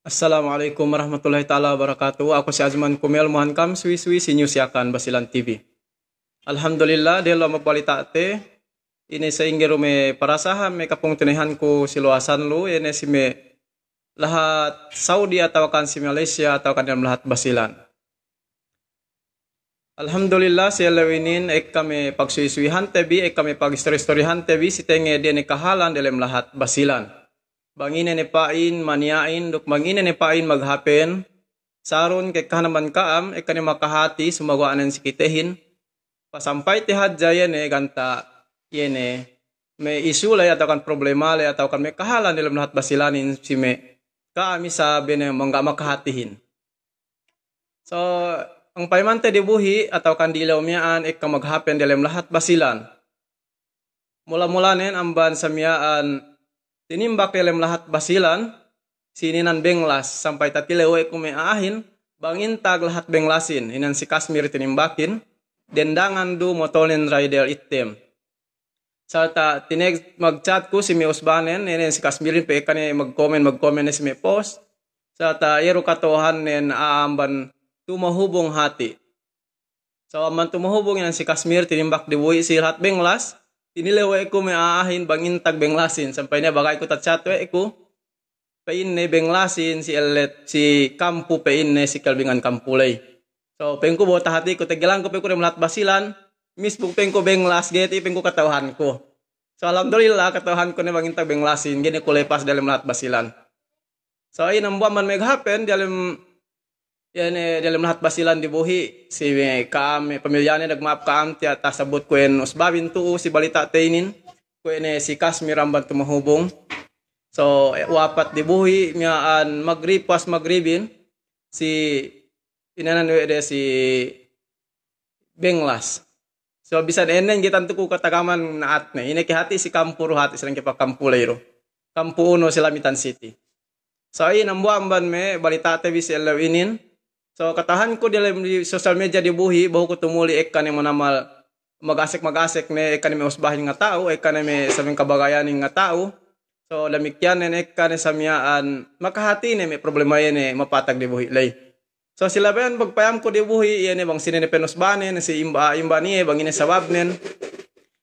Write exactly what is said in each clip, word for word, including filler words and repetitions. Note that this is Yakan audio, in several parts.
Assalamu alaikum warahmatullahi ta'ala wabarakatuh. Aku si Azman Kumel, muhan kam suwi-suwi si News Yakan Basilan T V. Alhamdulillah, dehellu magbalita' te, ine sa'ingge du me' parasahan me' kapungtina'ihanku si luwasan lu, ine si me' lahat Saudi atawakan si Malaysia atawakan dem lahat Basilan. Alhamdulillah, si ellew inin, ekka me' pagsuwi-suwihante bi, ekka me' pagistori-istorihante bi, si tengnge' de ne kahalan delem lahat Basilan. Bang ine ne pa'in, maniya'in, duk bang ine ne pa'in maghapen, sarun kekkahan amban ka'am, ekka ne makahati, sumaguwa' nen si kitehin, pasampayte hadja iye ne ganta', iye ne, me' isu ley atawakan problema ley atawakan me' kahalan delem lahat Basilanin si me' ka'am isab ine mangga' makahatihin. So, bang payamante dibuhi' atawakan dilew miya'an ekka maghapen delem lahat Basilan. Mula-mulanen amban sa miya'an tinimbak delem lahat Basilan, si ininan Benglas, sampay tatilew we' ku me' a'ahin, bang intag lahat Benglasin, ininan si Kasmir tinimbakin, dendangan du motolnen Raider ittem. Sarta' tinext magchat ku si me' usbanen, inen si Kasmirin pe ekka ne magkomen, magkomen ne si me' post. Sarta' iye du kata'uhannen a'a amban tumahubung hati'. So amban tumahubung inen si Kasmir tinimbak dibuhi' si lahat Benglas, tinilew we' ku me' a'ahin bang intag Benglasin, sampay ne bagayku tachat we' ku. Pa'inne Benglasin si ellet si kampu, pa'inne si kalbingan kampu ley. So pa'inku bo'o tahatiku, tegelangku pa'inku dem lahat Basilan, misbuk pa'inku Benglas, ga'i te pa'inku kata'uhanku. So alhamdulillah kata'uhanku ne bang intag Benglasin, ga'i ne ku lepas delem lahat Basilan. So iye nambuwa' amban maghapen delem, iye ne delem lahat Basilan dibuhi', si me' ka'am, me' pamilyane, dagma'ap ka'am tiya' tasabut kuwe' ne usbabin tu'u si balita'te inin, kuwe' ne si Kasmir amban tumahubung. So, eh, wapat dibuhi' miya'an magrib, pas magribin, si inanan we' de si Benglas. So, bisan ēnnen ga'i tantu ku katagaman na'atne. Ine kehati' si kampu du hati', si lengke pa kampu ley du. Kampu unu si Lamitan City. So, iye nambuwa' amban me' balita'te bi si ellew inin. So, kata'uhanku diyalem social media dibuhi', behu ku tumuli ekka ne manamal magasek-magasek ne, ekka ne me' usbahin ngata'u, ekka ne me' sabeng kabagayanin ngata'u. So, damikkiyan ne ekka ne sa miya'an makahati' ne me' problema iye ne mapatag dibuhi' ley. So, si labeyan pagpayamku dibuhi', iye ne bang sine ne penusbanen, si imba-, imban iye, bang ine sababnen.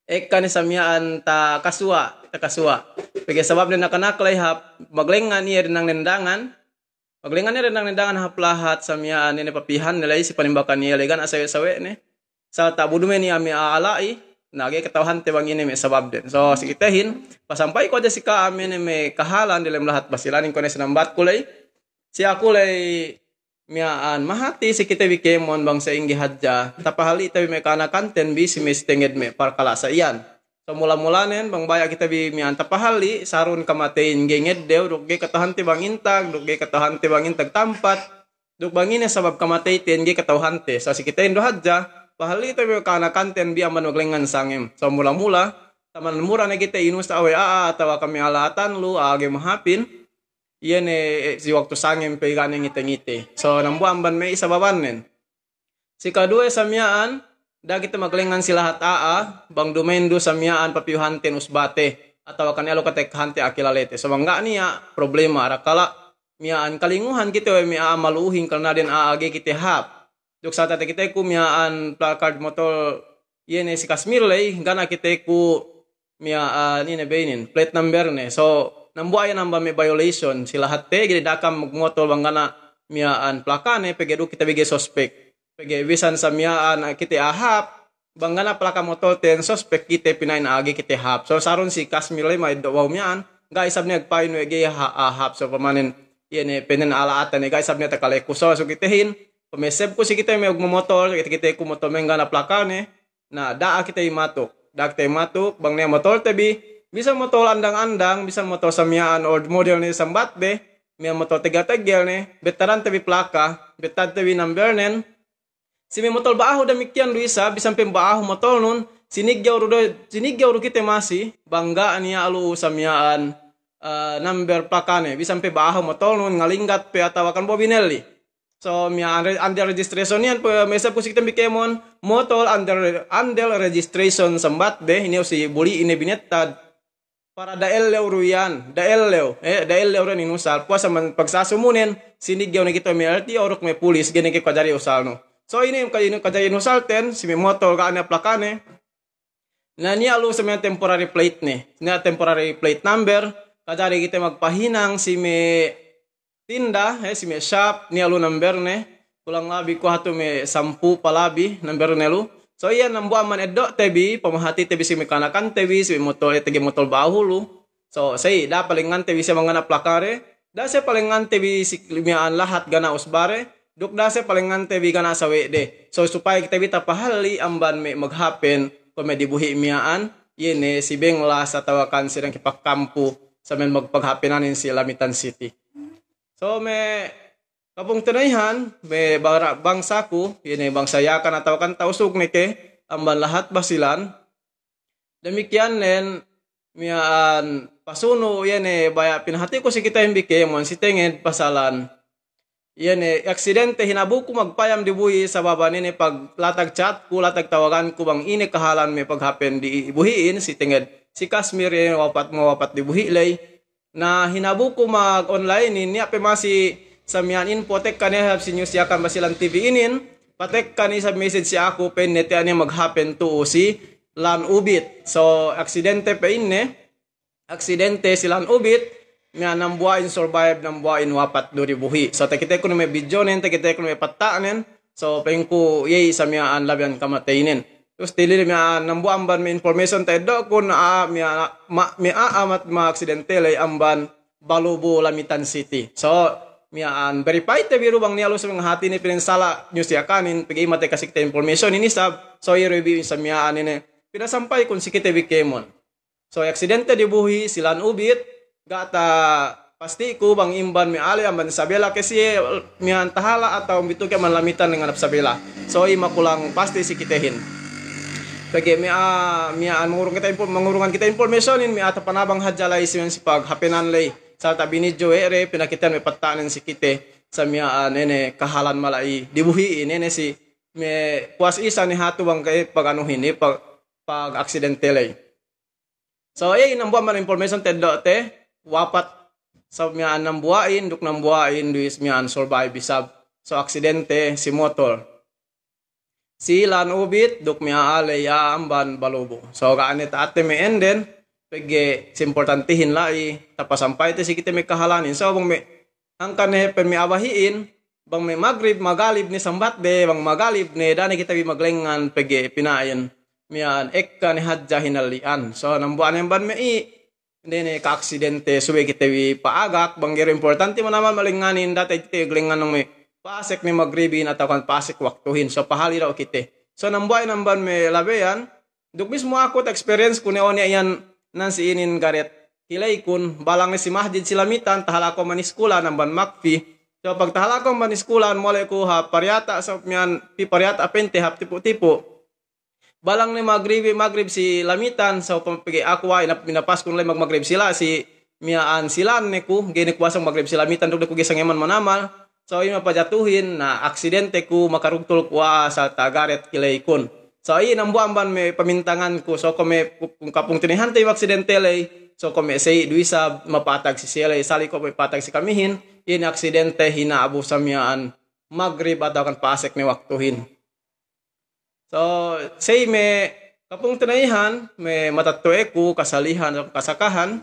Ekka ne sa miya'an takasuwa', takasuwa'. Pegge' sababnen nakanak ley hap maglengngan iye denang-dendangan. Maglengngan iye denang-dendangan hap lahat sa miya'an ine papihanne ley si panimbakan iye ley ga' ne asawe'-sawe'ne. Sarta' bu duma'in iye me' a'a la'i, na ga'i kata'uhante bang ine me' sababden. So, si kitehin, pasampayku hadja si ka'am ine me' kahalan delem lahat Basilanin kuwe' ne sinambatku ley. Si aku ley miya'an mahati si kite bi kēmon bang sa'ingge hadja tapahalli'te bi me' ka'anakanten bi si me' si tenged me' parkala' sa iyan. So mula-mulanen bang baya' kite bi miya'an tapahalli', sarun kamateyin ga'i ngeddew, duk ga'i kata'uhante bang intag, duk ga'i kata'uhante bang intag tampat, duk bang ine sabab kamateyten ga'i kata'uhante. So si kitehin du hadja, pahalli'te bi me' ka'anakanten bi amban maglengngan sangem. So mula-mula, taman mura ne kite inusa we' a'a atawa kami ala'atan lu, a'a ga'i mahapin, iye ne, eh, si waktu sangem pe ga' ne ngite-ngite. So, nambuwa' amban me' sababannen. Si kaduwe sa miya'an, da'a kite maglengngan si lahat a'a, bang duma'in du sa miya'an papiyuhanten usbate, atawa kan elu katekkahante a'a kilalete. So, bang ga' niya' problema, arakala' miya'an kalinguhan kite we' me' a'a malu'uhin karna den a'a ga'i kite hāp. Duk sa takiteku miya'an placard motol iye ne si Kasmir ley, ga' ne kiteku miya'an ine be inin, plate number ne. So, nambuwa' iyan amban me' violation si lahatte, ga'i da'a kam magmotol bang ga' ne miya'an plakane, pegge' du kite bi ga'i suspek. Pegge' bisan sa miya'an kite a'a hāp, bang ga' ne plaka motolten suspek kite pina'in a'a ga'i kite hāp. So, sarun si Kasmir ley ma'eddo' behu miya'an, ga' isab ne agpa'in we' ga'i ha-, a'a hāp. So, pamanen iye ne penen ala'atan ne, ga' isab ne takaleku. So, so kitehin, pamesebku si kite me' magmomotol, kite-kiteku motol me' ga' ne plakane, na da'a kite imatuk. Da'a kite imatuk, bang niya' motolte bi, bisan motol andang-andang, bisan motol sa miya'an old model ne sambatde, miya'an motol tegel-tegel ne, bettadante bi plaka, bettadante bi numbernen. Si me' motol ba'ahu damikkiyan du isab, bisan pe ba'ahu motolnun, siniggew du do-, siniggew du kite masi, bang ga' niya' lu'u sa miya'an, eh, number plakane, bisan pe ba'ahu motolnun, ngalinggat pe atawa kan bo'o binelli. So, miya'an re-, under registration iyan, pe-, mesebku si kite bi kēmon, motol under, under registration sambatde, ine si buli'in ne binettad. para da'ellew du iyan, da'ellew, eh, da'ellew du iyan inusal. Puwas amban pagsasumunen, siniggew ne kite me' L T O duk me' pulis, ga'i ne ke kajari usalnu. So inin ka-, inin kajari inusalten, si me' motol ga' ne plakane. Na niya' lu sa miya'an temporary plate ne, niya' temporary plate number, kajari kite magpahinang si me' tinda, eh, si me' shop, niya' lu number ne, kulang labi kuwe' hatu me' sampū' palabi number ne lu. So iyan dambuwa' amban eddo'te bi, pamahatite bi si me' kanakanten bi, si me' motol, eh, tege motol bahu lu. So, sey, da'a palengante bi siye bang ga' ne plakade, da'a siye palengante bi si miya'an lahat ga' ne usbade, duk da'a siye palengante bi ga' ne sawe'de. So, supaya kite bi tapahalli' amban me' maghapen kuwe' me' dibuhi' miya'an, iye ne si Benglas atawakan si dangke pakkampu, sa miya'an magpaghapenanin si Lamitan City. So, me' kapungtina'ihan, me' bara-, bangsaku, iye ne bangsa Yakan atawakan Tausug ne ke, amban lahat Basilan, damikiyan nen miya'an pasunu', iye ne baya' pinahatiku si kitehin bi kēmon si tenged pasalan. Iye ne aksidente hinabuku magpayam dibuhi' sababan ine paglatag chatku, latag tawaganku bang ine kahalan me' paghapen dibuhi'in si tenged si Kasmir, iye ne wapat, mawapat dibuhi' ley. Na hinabuku mag-online inin, niya' pe masi sa miya'an info tekka ne hap si News Yakan Basilan T V inin, patekka ne isab message si aku pa'inne tiya' ne maghapen tu'u si La'an Ubit. So, aksidente pa'inne, aksidente si La'an Ubit, miya'an dambuwa'in survive, dambuwa'in wapat du dibuhi'. So, takiteku ne me' videonen, takiteku ne me' patta'nen, so, pa'inku iye sa miya'an labeyan kamateynen. Terus tilili miya'an dambuwa' amban me' information ta'eddo'kun, a'a, miya-, ma-, me' a'a mat-, ma'aksidente ley amban Balubu, Lamitan City. So, miya'an verify te bi du bang niya' lu sa miya'an hatinen pa'in sala' News Yakanin, pegge' iye mate kasi kite information inin isab, so, iye du bi sa miya'an inin pinasampaykun si kite bi kēmon. So, aksidente dibuhi' si La'an Ubit, ga' tapastiku bang amban me' a'a ley amban Isabela ke siye miya'an tahala' atawa ambitu ke amban Lamitan nganap Isabela. So, iye makulang pasti si kitehin. Pegge' me' a'a, miya'an mangurung kite info-, mangurungan kite informationin, me' a'a tapanabang hadja ley si miya'an si paghapenan ley. Sarta' binidyo we' de, pinakitehan me' patta'nen si kite, sa miya'an ine kahalan mala'i dibuhi'in, ine si me' puwas isa ne hatu bang ke paganuhin, pag-, pagaksidente ley. So, iye dambuwa' amban information ta'eddo'te, wapat sa miya'an dambuwa'in, duk dambuwa'in du is miya'an survive isab. So, aksidente si motol. Si La'an Ubit, duk me' a'a ley amban Balubu. So, ga' ne ta'ate me' enden, pegge' si importantihin la'i, tapasampayte si kite me' kahalanin. So, bang me' hangkan ne pa'in me' a'a bahi'in, bang me' magrib, magalib ne sambatde, bang magalib ne, da'a ne kite bi maglengngan pegge' pina'in miya'an ekka ne hadja hinalli'an. So, dambuwa' ne amban me' i, ine ne ka'aksidente subey kite bi pa'agak, bang ga'i du importanti manamal malengnganin, da'a te kite bi maglengngan bang me' pasek ne magribin atawakan pasek waktuhin. So, pahalli' daw kite. So, dambuwa'in amban me' labeyan, duk mismu aku ta'experience ku ne, o, niya' iyan nan si inin garet kileykun, balang ne si masjid si Lamitan, tahala' ku amban iskulan amban makfi. So, pagtahala' ku amban iskulan, mole' ku hap pariyata', so, miya'an pī pariyata' pente hap tipu'-tipu'. Balang ne magrib, magrib si Lamitan, so, pegge' aku wa'i, ina-, inapaskun ley magmagrib si la-, si miya'an si lān ne ku, ga'i ne ku asang magrib si Lamitan, duk ne ku ga'i sangeman manamal. So, ine pajatuhin, na aksidente ku, makarugtul ku a'a sarta' garet kileykun. So, iye dambuwa' amban me' pamintanganku, so, kuwe' me' pu-, kapungtina'ihante ma'aksidente ley, so, kuwe' me' sey du isab mapatag si siye ley, sali' kuwe' me' patag si kamihin, iye ne aksidente hina'abu sa miya'an magrib atawakan pasek ne waktuhin. So, sey me' kapungtina'ihan, me' matetto'eku, kasalihan, kasakahan,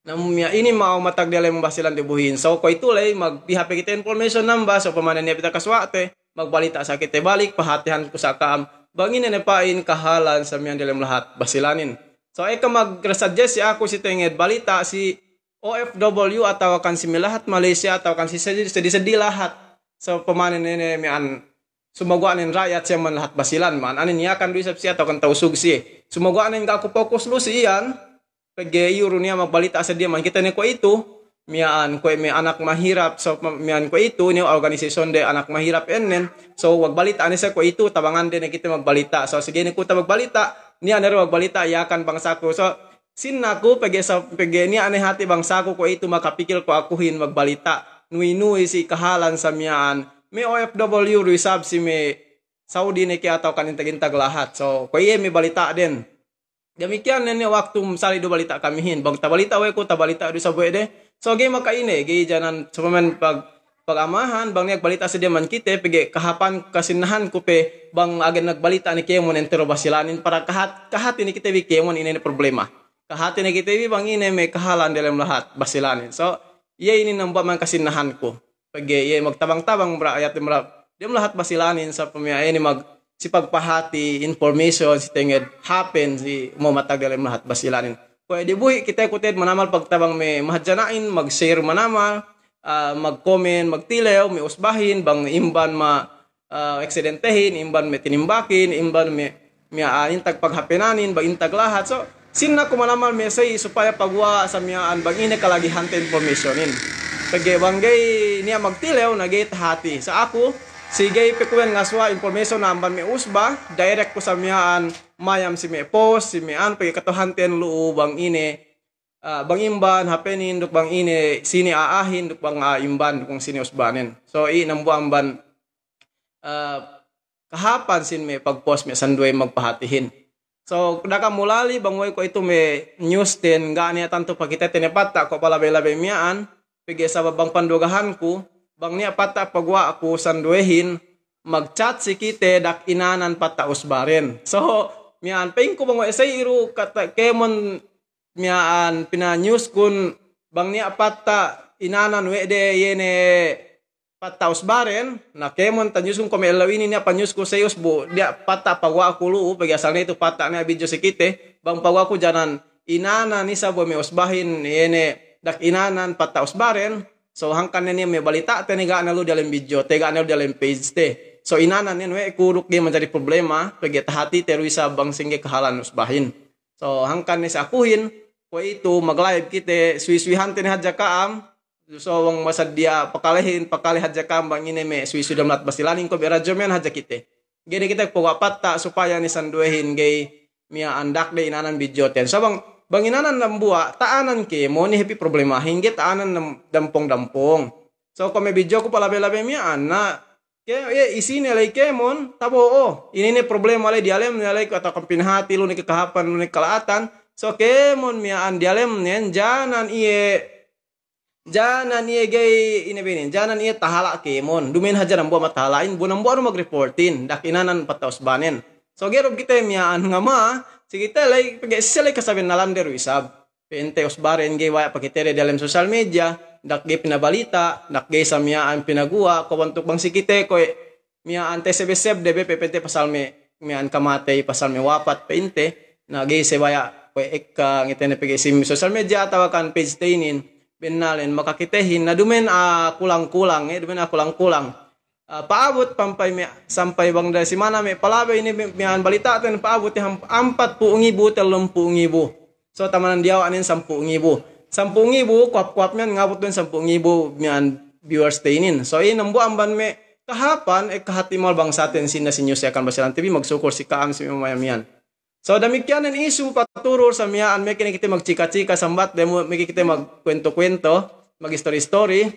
na miya' inin ma'aw matag diyalem Basilan dibuhi'in. So, kuwe'itu ley, magpiha pe kite information namba, so, pamane niya' pe takasuwa'te, magbalita' sa kite balik, pahatihan ku sa ka'am, bang ine ne pa'in kahalan sa miya'an diyalem lahat Basilanin. So, ekka magsuggest si aku si tenged balita' si O F W atawakan si me' lahat Malaysia atawakan si seddi, seddi-seddi lahat. So, pamane ne, ne miya'an sumaguwa' nen ra'yat siye amban lahat Basilan, ma'ananen Yakan du isab siye atawakan Tausug siye. Sumaguwa' nen ga' ku pokus lu si iyan, pegge' iyu' du niya' magbalita' seddi, ma'an kite ne kuwe'itu, miya'an kuwe' me' anak mahirap, so, miya'an kuwe'itu, niya' organisation de anak mahirap ēnnen, so, magbalita' ne siye kuwe'itu, tabangande ne kite magbalita', so, sige ne ku ta magbalita', niya' ne du magbalita', Yakan bangsaku, so, sinna ku, pegge' sa-, pegge' niya' ne hati' bangsaku kuwe'itu makapikil ku akuhin magbalita', nuwi-nuwi si kahalan sa miya'an, me' O F W du isab si me' Saudi ne ke atawakan intag-intag lahat. So, kuwe' iye me' balita'den. Damikkiyan ne niya' waktu misali du balita' kamihin. Bang tabalita' we' ku, tabalita' du isab we' de. So, ga'i maka'ine, ga'i janan sumamen pag-, pagamahan, bang niya' balita' si diyaman kite, pegge' kahapan kasinnahanku pe, bang agen nagbalita' ne kēmon entero Basilanin, para kahat-, kahati ne kite bi kēmon ine ne problema. Kahati ne kite bi bang ine me' kahalan diyalem lahat Basilanin. So, iye inin dambuwa' man kasinnahanku. Pegge' iye magtabang-tabang bra ayat mra dem lahat Basilanin sa pamiya inin mag-, si pagpahati information si tenged happen si momatag diyalem lahat Basilanin. Kuwe' dibuhi' kite kute'ed manamal pagtabang me' mahadjana'in, mag-share manamal, ah, mag-comment, magtilew, me' usbahin, bang imban ma-, ah, aksidentehin, imban me' tinimbakin, imban me' miya'an intag paghapenanin, bang intag lahat. So, sinna ku manamal me' sa'i supaya paguwa' sa miya'an bang ine kalagihante informationin. Pegge' bang ga'i niya' magtilew na ga'i tahati. Sa aku, si ga'i pe kuwen ngasuwa' information amban me' usba, direct ku sa miya'an mayam si me' post, si me' anu, pegge' katohanten lu'u bang ine, ah, bang imban hapenin, duk bang ine sine a'ahin, duk bang a'a imban, duk bang sine usbanen. So, i' dambuwa' amban, ah, kahapan sin me' pagpost me' sinduwe magpahatihin. So, da'a kam ulali bang we' ko' itu me' news ten, ga' niya' tantu pakitete ne patta' ko' palabey-labey miya'an, pegge' sabab bang pandugahanku, bang niya' patta' paguwa'ku sinduwehin, mag-chat si kite dak inanan patta' usbaden. So, miya'an pa'inku bang we' sa'i du kata' kēmon miya'an pina-news kun bang niya' patta' inanan we' de iye ne patta' usbaden, na kēmon ta-news kun ko' me' ellew inin niya' pa-news ku sa'i usbu, niya' patta' paguwa'ku lu'u, pegge' asal ne itu patta' niya' video si kite, bang paguwa'ku janan inanan isab we' me' usbahin, iye ne dak inanan patta' usbaden, so hangkan ne niya' me' balita'te ne ga' ne lu'u diyalem video te, ga' ne lu'u diyalem page te. So inanan ne we' ku duk ga'i manjari problema, pegge' tahatite du isab bang sa'ingge kahalan usbahin. So, hangkan ne si akuhin, kuwe' itu, mag-live kite, suwi-suwihante ne hadja ka'am. So, bang masaddiya pakalehin, pakale hadja ka'am bang ine me' suwi-suwi dem lahat Basilanin ko' me' radjo miya'an hadja kite. Ga'i ne kite paguwa' patta' supaya ne sinduwehin ga'i miya'an dak de inanan video ten. So, bang, bang inanan dambuwa', ta'anan kēmon, ne hep i' problemahin, ga'i ta'anan dam-, dampong-dampong. So, ko' me' video ku palabey-labey miya'an, na, ke, iye, isine la'i kēmon, tabo'o. Ine ne problema la'i diyalemne la'i, atawa kam pinahati lu ne ke kahapan, lu ne ke kala'atan. So kēmon miya'an diyalemnen, janan iye, janan iye ga'i, ine be inin, janan iye tahala' kēmon. Duma'in hadja dambuwa' matahala'in, bu dambuwa' du mag-reportin, dak inanan patta' usbanen. So ga'i du kite miya'an ngama, si kite la'i, pegge' si la'i kasabennalan de du isab. Pa'inte usbaden ga'i baya' pakitede diyalem social media, dak ga'i pinabalita', dak ga'i sa miya'an pinaguwa', kuwe' bantuk bang si kite kuwe' miya'an teseb-eseb de be pe pa'inte pasal me', miya'an kamatey, pasal me' wapat pa'inte, na ga'i sa baya' kuwe' ekka ngitene pegge' si social media atawa kan page te inin, bennalen makakitehin, na duma'in, ah, kulang-kulang, eh, duma'in, ah, kulang-kulang. Ah, pa'abut pampay me', sampay bang da'i si mana me' palabey inin me', miya'an balita'ten pa'abut iye ham-, ampatpū' ngibu, tellumpū' ngibu. So, tamanan diyawa' nen sampū' ngibu. Sampū' ngibu, kuwap-kuwap miya'an ngabut du sampū' ngibu miya'an viewers te inin. So, inin dambuwa' amban me' kahapan, eh, kahati mal bangsaten sinna si news Yakan Basilan T V, magsukul si ka'am si me' mayam miya'an. So, damikkiyan nen isu paturul sa miya'an, meke ne kite magchika-chika sambat de mu, meke kite magkuwento-kuwento, magistori-istori.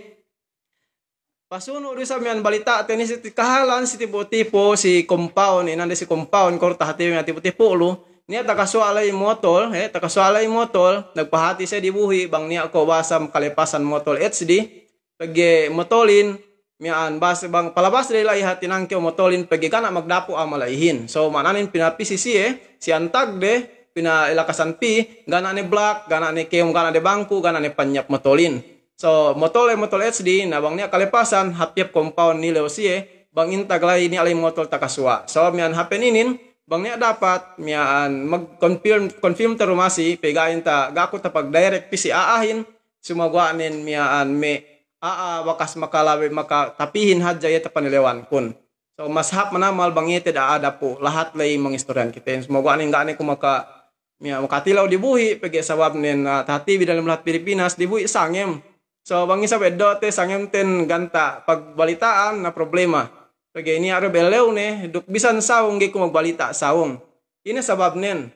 Pasunu' du isab miya'an balita'ten si ti-, kahalan si Tipo-Tipo si compound, inande si compound, kor tahati miya'an Tipo-Tipo lu. Niya' takasuwa' la'i motol, eh, takasuwa' la'i motol, nagpahati siye dibuhi', bang niya' ko' bahasa kalepasan motol H D, pegge' motolin, miya'an bahasa bang palabas de la'i hāti nangkew motolin, pegge' ga' niya' magdapu' a'a mala'ihin. So, ma'ananen pinapī si siye, si antag de, pinalakasan pī, ga' niya' ne block, ga' niya' ne kēmon, ga' niya' ne bangku, ga' niya' ne panyap motolin. So, motol, eh, motol H D, na bang niya' kalepasan, hap-hap compound nilew siye, bang intag la'i niya' la'i motol takasuwa'. So, miya'an happen inin, bang niya' dapat, miya'an mag-confirm, confirm terumasi, pegge' inte, ga' ku tapag-direct pī si a'ahin, sumaguwa' nen miya'an me' a'a bakas makalabe, makatapihin hadja iye tapanilewankun. So, mas hāp manamal bang iye te'ed a'a dapu', lahat la'i mangistorihan kite. Sumaguwa' nen ga' ne ku maka, miya-, makatilew dibuhi', pegge' sabab nen, ah, tahati bi dalem lahat Pilipinas, dibuhi' sangem. So, bang isab eddo'te sangemten ganta' pagbarita'an na problema. Pegge' niya' du bellewne, duk bisan sawung ga'i ku magbalita' sawung. Ine sababnen?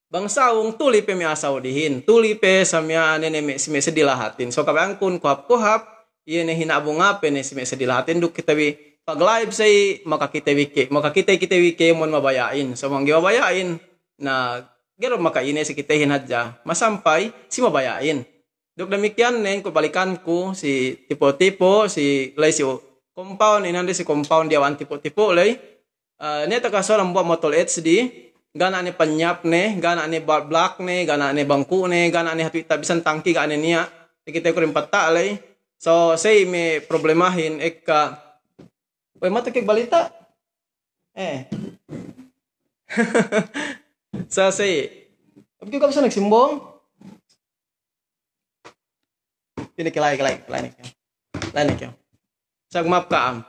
Bang sawung, tuli pe me' a'a Saudihin, tuli pe sa miya'an ne me', si me' seddi lahatin. So, kabaya'ankun kohap-kohap, iye ne hina'bu ngape ne si me' seddi lahatin duk kite bi pag-live sa'i, makakite bi ke-, makakite kite bi kēmon mabaya'in. So, bang ga'i mabaya'in, na ga'i du maka'ine si kitehin hadja, masampay si mabaya'in. Duk damikkiyan nen ku balikanku si Tipo-Tipo, si la'i si compound, inande si compound diyawa'an Tipo-Tipo la'i. Eh, niya' takasuwa dambuwa' motol H D, ga' ne panyapne, ga' ne ba-, blakne, ga' ne bangku'ne, ga' ne hatu ita bisan tangki ga' ne niya'. Takite ku rin patta' la'i. So, sa'i me' problemahin ekka. Wey, mata ke balita'. Eh. So, sa'i. Abdi ka bisa nagsimbong? Ine ke la'i, ke la'i, ke la'i ne ke. La'i ne ke. Sag ma'ap ka'am.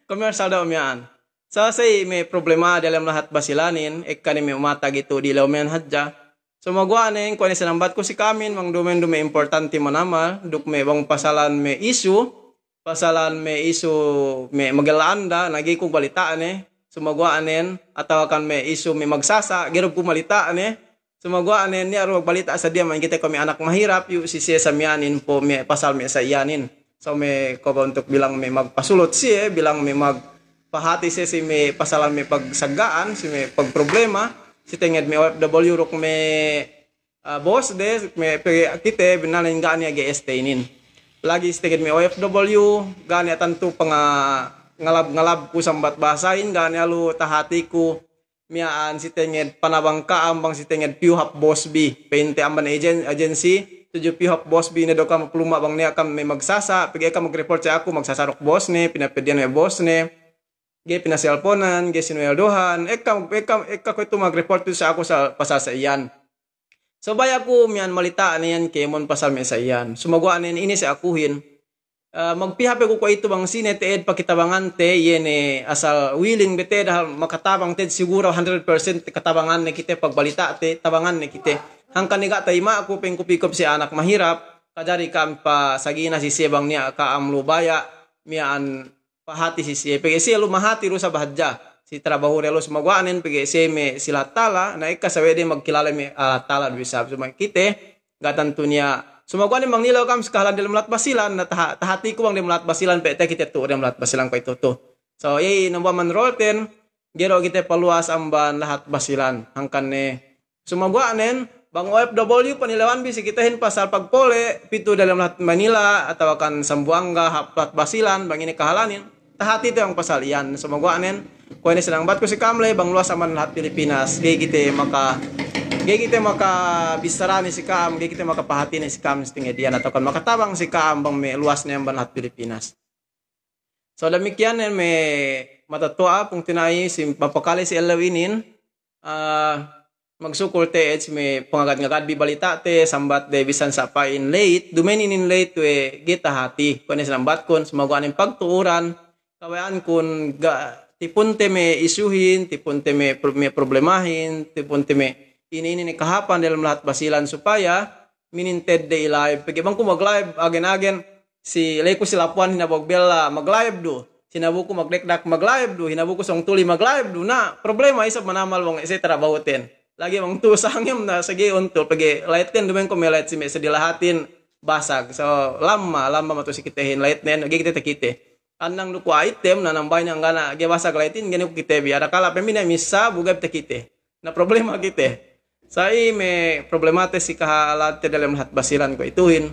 Commercial daw miya'an. Sa sa'i me' problema diyalem lahat Basilanin, ekka ne me' umata gitu di lew miya'an hadja. Sumaguwa' nen, kuwe' ne sinambatku si ka'amin, bang duma'in du me' importanti manamal, duk me' bang pasalan me' isu, pasalan me' isu me' magella anda, na ga'i ku balita' ne, sumaguwa' nen, atawakan me' isu me' magsasa', ga'i du ku balita' ne, sumaguwa' nen, niya' du magbalita' sadiya ma'in kite kuwe' me' anak mahirap, yu' si siye sa miya'an info me' pasal me' sa iyanin. So me' kuwe' ba untuk bilang me' magpasulut siye, bilang me' magpahati siye si me' pasalan me' pagsagga'an, si me' pagproblema, si tenged me' O F W duk me' ah, boss de, me' pe kite binalin ga' niya' G S T inin. Lagi' si tenged me' O F W, ga' niya' tantu panga-, ngalab-ngalabku sambat bahasahin, ga' niya' lu tahatiku miya'an si tenged panabang ka'am bang si tenged piyu hap boss bi. Pa'inte amban agen-, agency, tudju piyu hap boss bi ne du ka'am puluma' bang niya' ka'am me' magsasa', pegge' ka'am magreport si aku, magsasa' duk boss ne, pinapeddi'an me' boss ne, ga'i pinaselponan, ga'i sinuweldohan, ekka, ekka, ekka kuwe'itu magreport tudju si aku sa-, pasal sa iyan. So baya' ku miya'an malita' ne iyan kēmon pasal me' sa iyan. Sumaguwa' nen ine si akuhin. Eh, magpī hap pe ku kuwe'itu bang sine te'ed pakitabangante, iye ne asal willing be te'ed hal makatabang te'ed siguru hundred percent katabangan ne kite pagbalita'te, tabangan ne kite. Hangkan ne ga' tayima'ku pa'inku pī ku si anak mahirap, kajari ka'am pasagina si siye bang niya' ka'am lu baya', miya'an pahati si siye, pegge' siye lu mahati du isab hadja si trabahu de lu, sumaguwa' nen pegge' siye me' si lahat tala, na ekka sawe' de magkilale me' lahat tala du isab. Suma kite, ga' tantu niya'. Sumaguwa' nen bang nilew ka'am si kahalan diyalem lahat Basilan, na taha-, tahatiku bang diyalem lahat Basilan, pe te kite tu'u diyalem lahat Basilan kuwe'itu tu'u. So, iye dambuwa' manrolten, ga'i du kite paluwas amban lahat Basilan. Hangkan ne, sumaguwa' nen, bang O F W panilewan bi si kitehin pasal pagpole', pitu diyalem lahat Manila, atawakan Sambuwangga, hap lahat Basilan, bang ine kahalanin, tahati te bang pasal iyan. Sumaguwa' nen, kuwe' ne sinambatku si ka'am le, bang luwas amban lahat Pilipinas, ga'i kite maka, ga'i kite makabissara ne si ka'am, ga'i kite makapahati ne si ka'am si tenged iyan, atawakan makatabang si ka'am bang me' luwas ne amban lahat Pilipinas. So, damikkiyan nen me' matato'a pungtina'i si mapakale si ellew inin, ah, magsukul te'ed si me' pangagad-ngagad bi balita'te, sambat de bisan sa' pa'in late, duma'in inin late we' ga'i tahati, kuwe' ne sinambatkun, sumaguwa' nen pagtu'uran, kawe'ankun ga' tipunte me' isuhin, tipunte me' pro-, me' problemahin, tipunte me' ine-ine ne kahapan diyalem lahat Basilan supaya minintedde i-live. Pegge' bang ku mag-live, agen-agen, si leku si Lapuan hinabu bella mag-live du. Hinabuku magdekdak mag-live du. Hinabuku song tuli mag-live du. Na, problema isab manamal bang ese trabahuten. Lagi' bang tu'u sangem na sege untul pegge' lahatten duma'in ku me' lahat si me' sedi lahatin basag. So, lamma, lamma matu si kitehin lahatten, ga'i kite takite. Andang du ku item, na nambay ne anggana ga'i basag lahatin, ga'i ne ku kite bi. Adakala pe mine missa, bu ga'i takite. Na problema kite. Sa'i me' problemate si kahalante diyalem lahat Basilan kuwe'ituhin.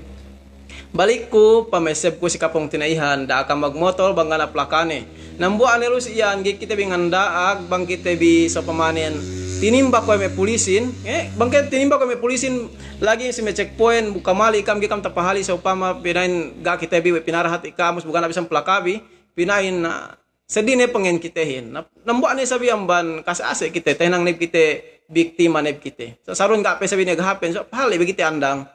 Balikku, pamessebku si kapungtina'ihan, da'a kam magmotol bang ga' niya' plakane. Dambuwa' ne lu si iyan, ga'i kite bi nganda'ag, bang kite bi sopamanen tinimbak we' me' pulisin, eh, bang kite tinimbak we' me' pulisin, lagi' si me' checkpoint, bu kamali kam, ga'i kam tapahali, sopama pina'in ga' kite bi we' pinarahat ikamus, bu ga' niya' bisan plaka bi, pina'in, ah, Seddi ne pangen kitehin. Na, dambuwa' ne isab iyan amban kase-ase kite, tahinang ne bi kite biktima ne bi kite. Sa-, sarun ga' pe isab ine gahapen, so, pahali bi kite andang.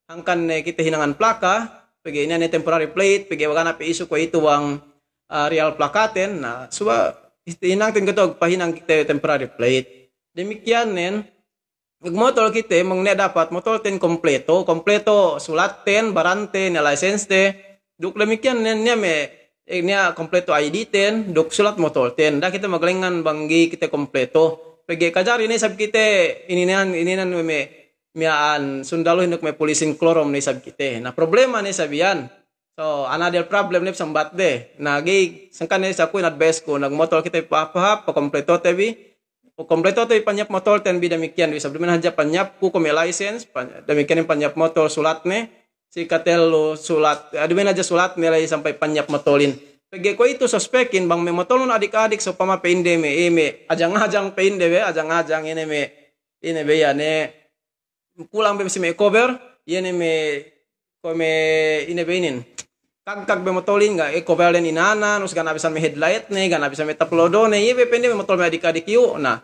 Hangkan ne kite hinangan plaka, pegge' ine ne temporary plate, pegge' bang ga' niya' pe isu kuwe'itu bang, ah, real plakaten, na, suba, hinangten kite, pahinang kite temporary plate. Damikkiyan nen, magmotol kite, bang niya' dapat motolten kompleto, kompleto sulatten, baranten, niya' license te, duk damikkiyan niya', niya' me', eh, niya' kompleto I D ten, duk sulat motolten. Da'a kite maglengngan bang ga'i kite kompleto. Pegge' kajari ne isab kite, ininan, ininan me', me' miya'an sundaluhin duk me' pulisin klorom ne isab kite. Na, problema ne isab iyan. So, another problem ne sambat de. Na, ga'i, sangkan ne sa ku in-advice ku, magmotol kite pahāp-pahāp, pakompleto te bi, Kompleto te panyap motol ten bi damikkiyan du isab. Duma'in hadja panyapku kuwe' me' license, pan-, damikkiyan panyap motol sulatne, si katellu sulat, eh, duma'in hadja sulatne la'i sampay panyap motolin. Pegge' kuwe'itu suspekin bang me' motolnun adik-adik, sa'upama pa'inde me', eh, me' ajang-ajang pa'inde be, ajang-ajang ine me', ine be iyan, eh, kulang be si me' cover, iye ne me', kuwe' me' ine be inin. Kagkag be motolin ga', eh, coverden inanan, ubus ga' ne bisan me' headlightne, ga' ne bisan me' taplodone, iye be pa'inde me' motol me' adik-adik iyu'. Na,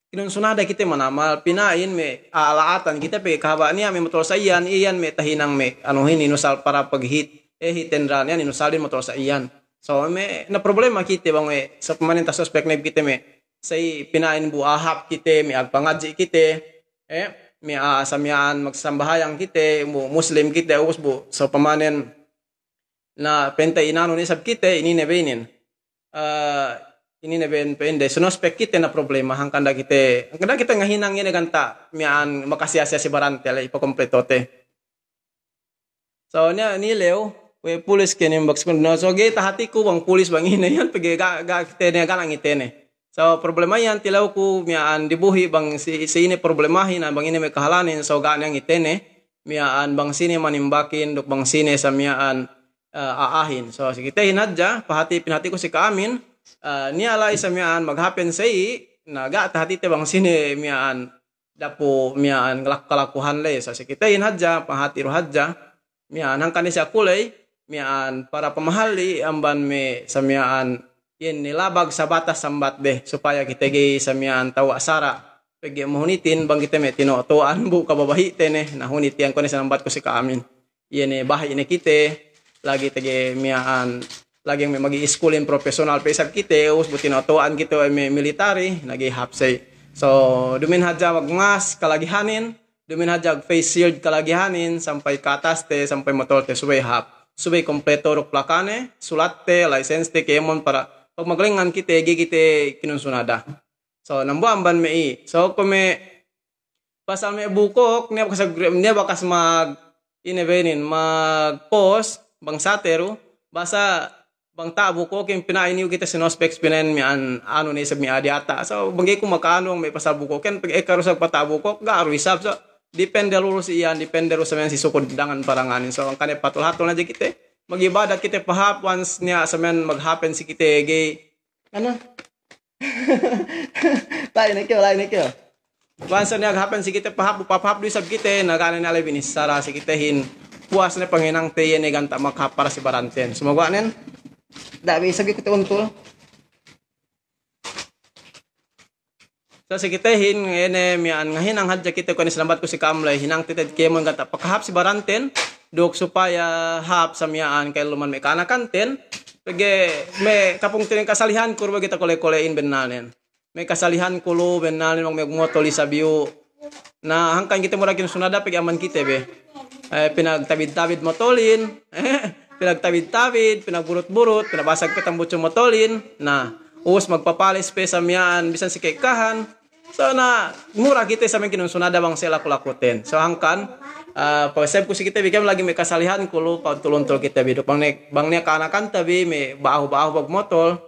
kinunsunada kite manamal, pina'in me' ala'atan kite pe kahaba' niya' me' motol sa iyan, iyan me' tahinang me' anuhin inusal para paghit, eh, hit and run iyan inusalin motol sa iyan. So, me' na problema kite bang me' sa pamanen tasuspek ne kite me', sa'i pina'in bu ahap kite, me' agpangadji' kite, eh, me' a'a sa miya'an magsambahayang kite, bu Muslim kite, ubus bu sa pamanen na penta inanun isab kite, inine be inin. Eh, inine be pa'inde, sinuspek kite na problema, hangkan da'a kite, hangkan da'a kite ngahinang ine ganta' miya'an makasiya-siya si barante la'i pakompleto te. So, niya', nilew we' pulis ke nimbak sukun. No, so, ga'i tahatiku bang pulis bang ine iyan, pegge' ga', ga' kite ne, ga' ne ngite ne. So, problema iyan tilewku miya'an dibuhi' bang si, si ine problemahin, bang ine me' kahalanin, so, ga' ne ngite ne, miya'an bang sine manimbakin, duk bang sine sa miya'an, eh, a'ahin. So, si kitehin hadja, pahati, pinahatiku si ka'amin, eh, niya' la'i sa miya'an maghapen sa'i, na ga' tahatite bang sine miya'an dapu' miya'an ngalak-, kalakuhan ley, sa' si kitehin hadja, pahati du hadja, miya'an hangkan ne si aku ley, miya'an para pamahalli' amban me' sa miya'an iyan ne labag sa batas sambat de, supaya kite ga'i sa miya'an tawa' sara', pegge' mahunitin bang kite me' tino'o-to'o'an bu kababahi'te ne, na hunit iyan kuwe' ne sinambatku si ka'amin. Iye ne bahi' ne kite, lagi' tege miya'an, lagi' me' magi iskulin professional pe isab kite, ubus bu tino'o-to'o'an kite we' me' military, na ga'i hāp sa'i. So, duma'in hadja magmask kalagihanin, duma'in hadja face shield kalagihanin, sampay kataste, sampay motolte subey hāp. Subey kompleto duk plakane, sulatte, license te, kēmon para pag maglengngan kite, ga'i kite kinunsunada. So, dambuwa' amban me' i. So, kuwe' me' pasal me' bukok, niya' bakas, niya' bakas mag, ine be inin, mag-post, bang sate du, basa bang ta'a bukokin pina'in iyu' kite sinuspek pina'in miya'an anu ne isab me' a'a diyata'. So, bang ga'i ku maka'anu me' pasal bukokin, pegge' ekka du sa pata'a bukok, ga' du isab. So, depende du si iyan, depende du sa miya'an si sukud dangan paranganin. So, hangkan ne patul-hatul hadja kite, magibadat kite pahāp, once niya' sa miya'an maghapen si kite ga'i, anu? La'i ne kew, la'i ne kew. Bang sa niya' hapen si kite pahāp, pahāp du isab kite, na ga' ne niya' la'i binissara si kitehin. Puwas ne panghinangte iye ne ganta' makahāp para si baranten. Sumaguwa' nen, da'a bi isab kite untul. Sa' si kitehin, iye ne miya'an ngahinang hadja kite kuwe' ne sinambatku si ka'am ley, hinangte te'ed kēmon ganta' pakahāp si baranten, duk supaya hāp sa miya'an ka'elluman me' ka'anakanten, pegge' me' kapungtina'i kasalihanku du bang kite kole-kole'in bennalnen. Me' kasalihanku lu bennalnen bang me' motol isab iyu'. Na hangkan kite mura kinunsunada pegge' amban kite be. Eh, pinagtabid-tabid motolin, eh, pinagtabid-tabid, pinagburut-burut, pinabasag pe tambucu motolin. Na, ubus magpapalis pe sa miya'an bisan si ka'ekkahan. So, na mura kite sa miya'an kinunsunada bang sa laku-lakuten. So, hangkan, ah, pasebku si kite bi, kēmon lagi' me' kasalihanku lu, pauntul-untul kite bi. Duk bang ne, bang ne ka'anakanta bi me' ba'ahu-ba'ahu magmotol,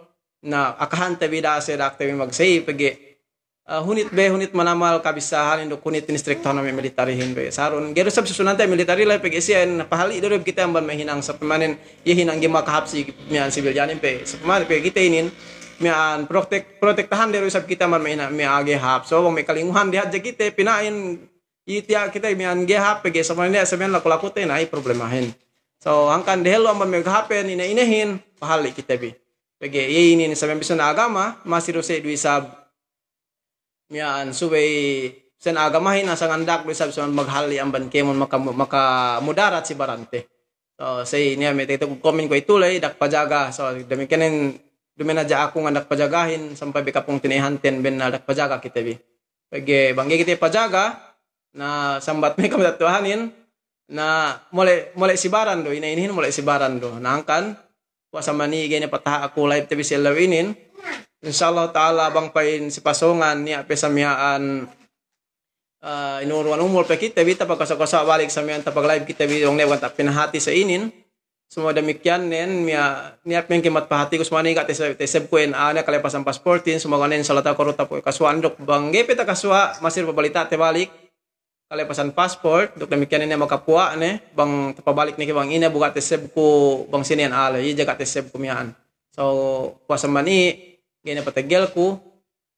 na akahante bi da'a se, da'a te bi magse'i pegge', ah, hunit be, hunit manamal kabissahanin duk hunit inistriktuhan me' militarihin be. Sarun, ga'i du isab susunante militari la'i pegge' siye, na pahalli' du du kite amban me' hinang sa pamanen, iye hinang ga'i makahāp si miya'an sibilyanin pe. Sa pamanen pe kite inin, miya'an protek-, protektahan du du isab kite amban me' hinang, me' a'a ga'i hāp. So, bang me' kalinguhan de hadja kite, pina'in, itiya' kite miya'an ga'i hāp pegge' sa miya'an, sa miya'an laku-lakute, na iye problemahin. So, hangkan dehellu amban me' ga'i hāpen ine-inehin, pahalli' kite bi. Pegge' iye inin sa miya'an bisan agama, masi du se du isab miya'an subey sen agamahin asal ngandak du isab sa miya'an maghalli' amban kēmon maka, makamudarat si barante. So, sa'i niya' me' te-, te-, komen kuwe'itu ley, dak pajaga. So, damikkiyanin duma'in hadja aku ngan dak pajagahin, sampay bi kapungtina'ihanten bennal dak pajaga kite bi. Pegge' bang ga'i kite pajaga, na sambat me' kamatetto'ahanin, na mole', mole' si baran du, ine-inehin mole' si baran du. Na hangkan, puwas amban iye ga'i ne pataha' aku live te bi si ellew inin. Insya Allah ta'ala bang pa'in si pasōngan niya' pe sa miya'an, ah, inuruwan umul pe kite bi, tapagkaso'-kaso' balik sa miya'an tapag-live kite bi, bang niya' ganta' pinahati sa inin. Sumagawa' damikkiyan nen, miya-, niyat mengke mat pahatiku sumani ga' teseb, tesebku N A ne kalepasan pasportin, sumagawa' nen salata' ko' du tapu'e kasuwa'an duk bang ga'i pe takasuwa', masi du pabalita'te balik kalepasan pasport, duk damikkiyan nen makapuwa' ne, bang tapabalik ne ke bang ine bu ga' tesebku bang sine N A le, iye je ga' tesebku miya'an. So, puwas amban i', ga'i ne pateggelku,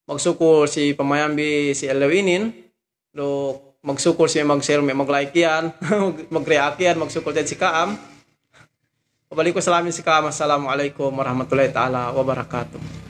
magsukul si pamayambi si ellew inin, duk magsukul si me' mag-share, me' mag-like iyan, mag-react iyan, magsukul te'ed si ka'am. Pabaliku salamin si ka'am, assalamu alaikum warahmatullahi ta'ala wabarakatuh.